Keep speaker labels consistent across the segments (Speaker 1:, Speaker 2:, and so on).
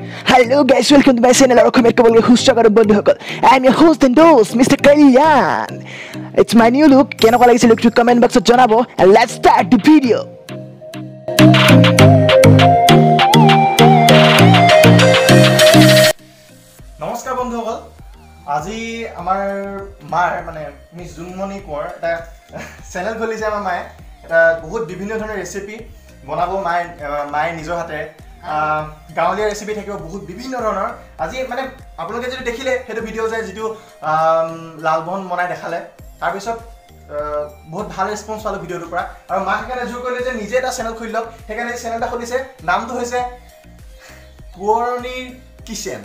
Speaker 1: Hello guys, welcome to my channel আৰু অসমীয়াত ক'বলৈ সুস্বাগতম বন্ধুসকল। I am your host and host Mister Kalyan. It's my new look. কেনেকুৱা লাগিছে লুকটো কমেণ্ট বক্সত জনাব। And let's start the video.
Speaker 2: নমস্কাৰ বন্ধুসকল, আজি আমাৰ মাৰ মানে মিছ জোনমণি কোঁৱৰ এটা চেনেল খুলিছে। আমাৰ মায়ে এটা বহুত বিভিন্ন ধৰণৰ ৰেচিপি বনাব, মায়ে নিজৰ হাতেৰে গাঁৱলীয়া ৰেচিপি থাকিব বহুত বিভিন্ন ধৰণৰ। আজি মানে আপোনালোকে যদি দেখিলে সেইটো ভিডিঅ' যে যিটো লালমোহন বনাই দেখালে, তাৰপিছত বহুত ভাল ৰেচপন্স পালোঁ ভিডিঅ'টোৰ পৰা। আৰু মাক সেইকাৰণে জোৰ কৰিলে যে নিজে এটা চেনেল খুলি লওক, সেইকাৰণে চেনেল এটা খুলিছে। নামটো হৈছে কুঁৱৰণীৰ কিচেন।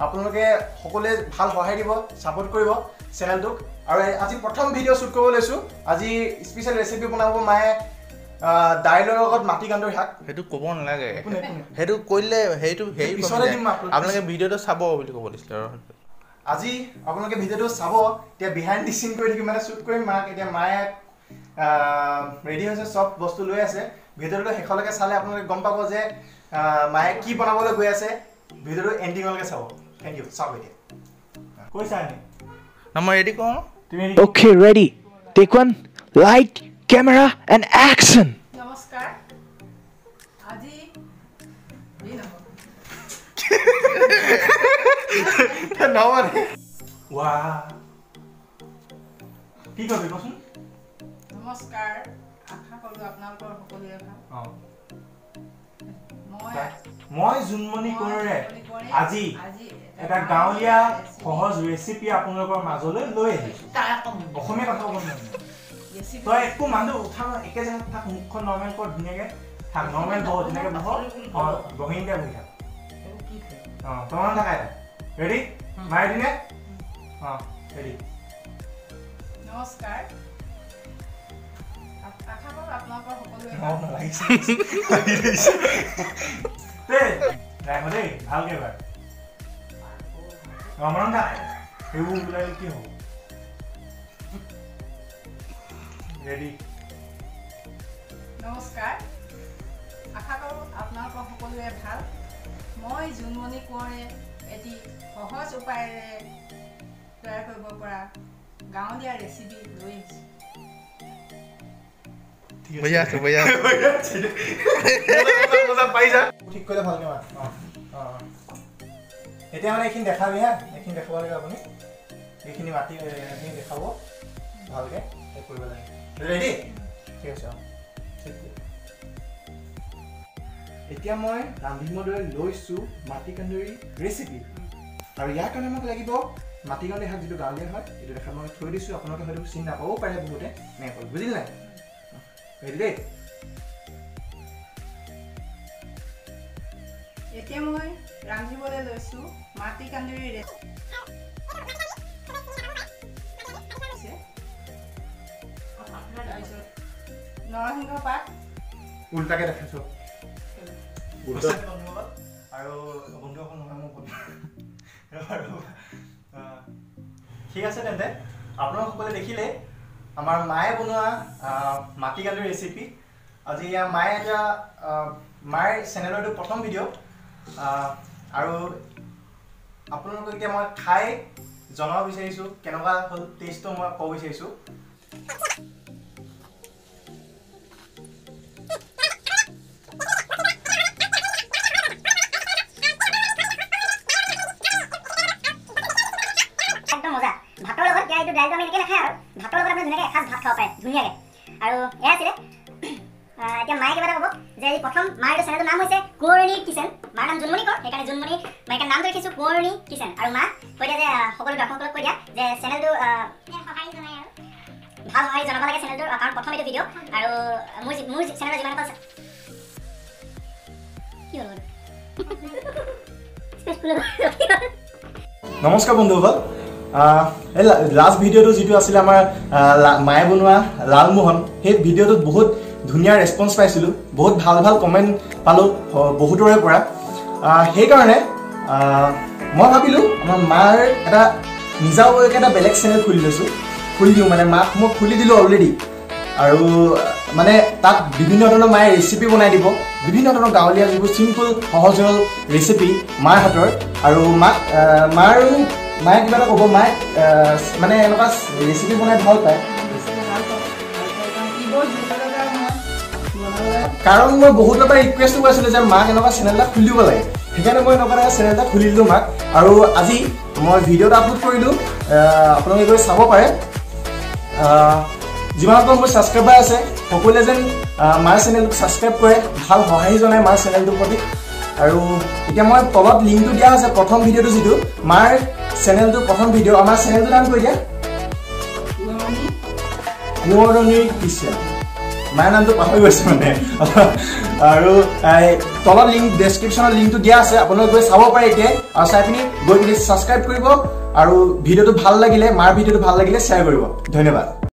Speaker 2: আপোনালোকে সকলোৱে ভাল সহায় দিব, ছাপোৰ্ট কৰিব চেনেলটোক। আৰু আজি প্ৰথম ভিডিঅ' শ্বুট কৰিব লৈছোঁ। আজি স্পেচিয়েল ৰেচিপি বনাব মায়ে, দাইলৰ লগত মাটি কান্দুৰি শাক।
Speaker 3: সেইটো ক'ব নালাগে, সেইটো কৰিলে সেইটো হেৰি আপোনালোকে ভিডিঅ'টো চাব বুলি ক'ব দিছিলে। আৰু
Speaker 2: আজি আপোনালোকে ভিডিঅ'টো চাব। এতিয়া বিহাইণ্ড the চিন কৰি থাকিম, মানে শ্বুট কৰিম মাক। এতিয়া মায়ে ৰেডি হৈছে, চব বস্তু লৈ আছে। ভিডিঅ'টো শেষলৈকে চালে আপোনালোকে গম পাব যে মায়ে কি বনাবলৈ গৈ আছে। ভিডিঅ'টো এণ্ডিঙলৈকে চাব। Thank you. চাওক এতিয়া কৈছা
Speaker 3: মই ৰেডি কৰোঁ।
Speaker 1: Okay, ready, take one, light, camera and action.
Speaker 4: নমস্কাৰ, আজি
Speaker 2: কি কবি কচোন?
Speaker 4: নমস্কাৰ, আশা কৰোঁ আপোনালোকৰ সকলোৰে ভাল।
Speaker 2: মই জোনমণি কোঁৱৰে আজি এটা গাঁৱলীয়া সহজ ৰেচিপি আপোনালোকৰ মাজলৈ লৈ আহিছোঁ। অসমীয়া কথা ক'ব নোৱাৰি তই, একো মানুহ উঠা একে জেগাত থাক, মুখখন নৰ্মেল কৰ, ধুনীয়াকৈ থাক, নৰ্মেল বহ, ধুনীয়াকৈ বহ, অঁ বহিনতে বহি থাক, অঁ তই থাকা। এটা ৰেডি মাৰি দিনে? অঁ ৰেডি।
Speaker 4: নমস্কাৰ, আশা কৰোঁ আপোনালোকৰ সকলোৰে
Speaker 2: দেই ৰাখো দেই ভালকৈ এবাৰ। অঁ মনত থাক, সেইবোৰ ওলালে কি হ'ব? ৰেডি।
Speaker 4: নমস্কাৰ, আশা কৰোঁ আপোনালোকৰ সকলোৰে ভাল। মই জোনমণি কোঁৱৰে এটি সহজ উপায়েৰে তৈয়াৰ কৰিব পৰা গাঁৱলীয়া ৰেচিপি লৈ আহিছোঁ।
Speaker 2: ঠিক কৰিলে ভালকৈ মাত। অঁ অঁ এতিয়া মানে এইখিনি দেখাবি হা, এইখিনি দেখাব লাগিব আপুনি, এইখিনি মাটি এইখিনি দেখাব ভালকৈ কৰিব লাগে। ৰেডি? ঠিক আছে। অঁ ঠিক। এতিয়া মই ৰান্ধিবলৈ লৈছোঁ মাটি কান্দুৰি ৰেচিপি। আৰু ইয়াৰ কাৰণে মোক লাগিব মাটি কান্দুৰি শাক, যিটো গাঁৱলীয়া হয়, এইটো দেখা মই থৈ দিছোঁ। আপোনালোকে হয়তো চিনি নাপাবও পাৰে বহুতে, এনেকৈ ক'ল, বুজিলে নাই? ৰেডি দেই।
Speaker 4: এতিয়া মই ৰান্ধিবলৈ লৈছোঁ মাটি কান্দুৰি ৰেচিপি। নৰসিংহ পাত
Speaker 2: উল্টাকে দেখাইছোঁ আৰু বন্ধুসকল নহয় মোৰ। আৰু ঠিক আছে তেন্তে, আপোনালোক সকলোৱে দেখিলে আমাৰ মায়ে বনোৱা মাটি কান্দুৰি ৰেচিপি। আজি ইয়াৰ মায়ে এটা মাৰ চেনেলৰ এইটো প্ৰথম ভিডিঅ'। আৰু আপোনালোকক এতিয়া মই খাই জনাব বিচাৰিছোঁ কেনেকুৱা হ'ল টেষ্টটো, মই ক'ব বিচাৰিছোঁ।
Speaker 5: একদম মজা। ভাতৰ লগত এতিয়া এইটো দাইলটো আমি এনেকৈ নাখায়, আৰু ভাতৰ লগত আপুনি ধুনীয়াকৈ এসাঁজ ভাত খাব পাৰে ধুনীয়াকৈ। আৰু এয়া আছিলে। এতিয়া মায়ে কিবা এটা ক'ব যে এই প্ৰথম মাৰ এইটো চেনেলটোৰ নাম হৈছে কুঁৱৰণী কিচেন। মাৰ নাম জোনমণি কোঁৱৰ, সেইকাৰণে জোনমণি মই সেইকাৰণে নামটো ৰাখিছোঁ কুঁৱৰণী কিচেন। আৰু মা কৈ দিয়া যে সকলো দৰ্শকসকলক কৈ দিয়া যে চেনেলটো সঁহাৰি জনাই, আৰু ভাল সঁহাৰি জনাব লাগে চেনেলটোৰ, কাৰণ প্ৰথম এইটো ভিডিঅ'। আৰু মোৰ চেনেলৰ যিমানসকল কি হ'ল।
Speaker 2: নমস্কাৰ বন্ধুসকল, এই লাষ্ট ভিডিঅ'টো যিটো আছিলে আমাৰ মায়ে বনোৱা লালমোহন, সেই ভিডিঅ'টোত বহুত ধুনীয়া ৰেচপন্স পাইছিলোঁ, বহুত ভাল ভাল কমেণ্ট পালোঁ বহুতৰে পৰা। সেইকাৰণে মই ভাবিলোঁ আমাৰ মাৰ এটা নিজাববীয়াকৈ এটা বেলেগ চেনেল খুলি লৈছোঁ, খুলি দিওঁ মানে মাক মই খুলি দিলোঁ অলৰেডি। আৰু মানে তাত বিভিন্ন ধৰণৰ মায়ে ৰেচিপি বনাই দিব, বিভিন্ন ধৰণৰ গাঁৱলীয়া যিবোৰ চিম্পল সহজ সৰল ৰেচিপি মাৰ হাতৰ। আৰু মাক মায়ে কিবা এটা ক'ব, মায়ে মানে এনেকুৱা ৰেচিপি বনাই ভাল পায়। কাৰণ মই বহুতৰ পৰা ৰিকুৱেষ্ট কৰিছিলোঁ যে মাক এনেকুৱা চেনেল এটা খুলি দিব লাগে, সেইকাৰণে মই এনেকুৱা এটা চেনেল এটা খুলি দিলোঁ মাক। আৰু আজি মই ভিডিঅ' এটা আপলোড কৰিলোঁ, আপোনালোকে গৈ চাব পাৰে। যিমানসকল মোৰ ছাবস্ক্ৰাইবাৰ আছে সকলোৱে যেন মাৰ চেনেলটোক ছাবস্ক্ৰাইব কৰে, ভাল সঁহাৰি জনায় মাৰ চেনেলটোৰ প্ৰতি। আৰু এতিয়া মই তলত লিংকটো দিয়া আছে, প্ৰথম ভিডিঅ'টো যিটো মাৰ চেনেলটোৰ প্ৰথম ভিডিঅ', আমাৰ চেনেলটোৰ নাম কৈ দিয়া, কোঁৱৰণীৰ কিচেন। মাৰ নামটো পাহৰি গৈছোঁ মানে। আৰু তলত লিংক ডেছক্ৰিপশ্যনৰ লিংকটো দিয়া আছে, আপোনালোকে গৈ চাব পাৰে এতিয়া। আৰু চাই পিনি গৈ পিনি ছাবস্ক্ৰাইব কৰিব, আৰু ভিডিঅ'টো ভাল লাগিলে, মাৰ ভিডিঅ'টো ভাল লাগিলে শ্বেয়াৰ কৰিব। ধন্যবাদ।